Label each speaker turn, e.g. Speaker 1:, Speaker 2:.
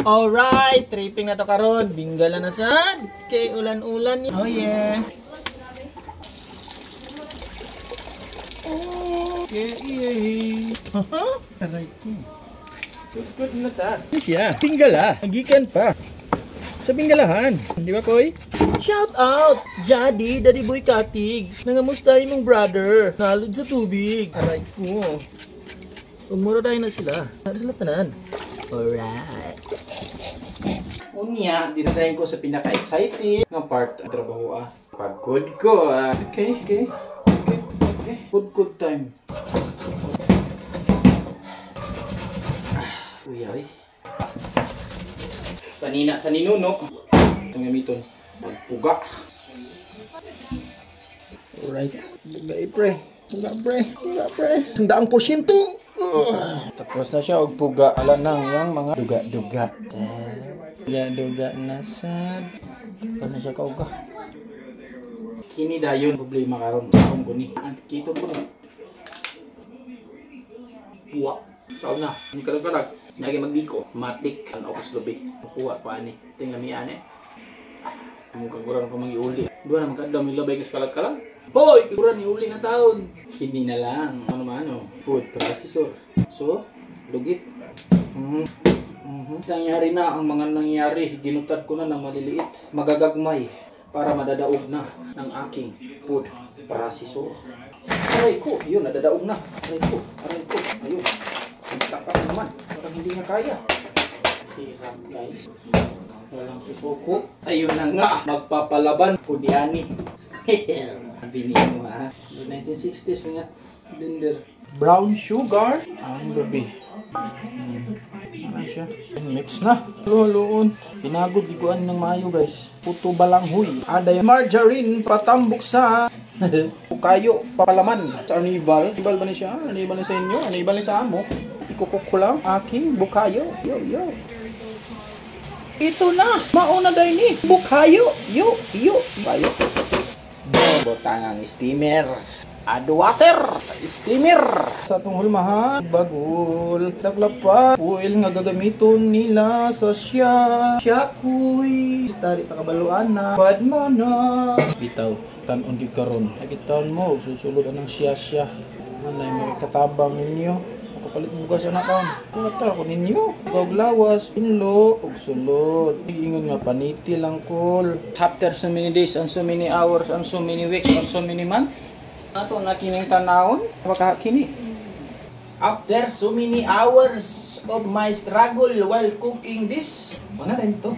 Speaker 1: Alright, tripping na to karon. Binggala na sad. Kay ulan-ulan. Oh yeah. Oh, yeah. Aray ko. Good na ta. Siya. Binggala. Gikan pa. Sa binggalahan. Di ba, Koy? Shout out! Jadi, Daddy Boy Katig. Nangamusta imong brother? Nalod sa tubig. Aray ko. Umuro tayo na sila. Nalo sila tanan. Alright.
Speaker 2: Unya, dinadayin ko sa pinaka-exciting nga part ang trabaho ah. Pagod ko ah. Okay. Good, good time. Uy, ay. Sanina sa ninuno. Itong gamiton. Pagpuga. Alright. Buga pre. Buga pre. Buga pre. 100%. Tapos na siya og puga. Ala nang yang mga duga-duga. Duga-duga na sad. Tapos na siya kauga. Kini dayon problema karon. Akong guni. Ang kito ko. Buwa. Taon na. Hindi ka lang. Lagi magbiko. Matik. Ang okus lubi. Kuha pa ani. Tingnan mi ani. Among kaguran pa mangiuli. Duha na magkadlaw may labay kas kalag-kalag. Hoy, kaguran ni uli na taon. Kini na lang. Ano man ano. Food processor. So, lugit. Nangyari na ang mga nangyari. Ginutad ko na ng maliliit. Magagagmay para madadaog na ng aking food processor. Aray ko, yun, nadadaog na. Aray ko, aray ko. Ayun. Ang naman. Parang hindi na kaya. Hirap, guys. Walang susuko. Ayun na nga. Magpapalaban. Kudiani. Binihin mo ha. 1960s nga. Blender. Brown sugar. Ang gabi. Ano siya? Mix na. Loloon. Pinagod iguan ng mayo, guys. Puto balanghoy. Aday margarine. Patambok sa Bukayo. Papalaman. Sa Arnibal. Arnibal ba ni siya? Arnibal ni sa inyo? Arnibal ni sa amo? Ikukok ko lang aking bukayo. Yo, yo. Ito na! Mauna dahil ni! Bukayo! Yo! Yo! Bukayo! Botang ang steamer! Add water! Steamer! Sa atong hulmahan, bagul, taglapa, oil nga gagamiton nila sa siya. Siya kuy! Tari takabaluan na. Bad man na! Bitaw, tanon gid karon. Agitan mo, susulod anang siya siya. Anay may katabang ninyo. Kapalit mo bugas na kaon. Kumata ko ninyo. Og lawas, pinlo, og sulod. Ingon nga paniti lang kol. After so many days and so many hours and so many weeks and so many months. Ato na kining tanawon, baka kini. After so many hours of my struggle while cooking this, wala na to.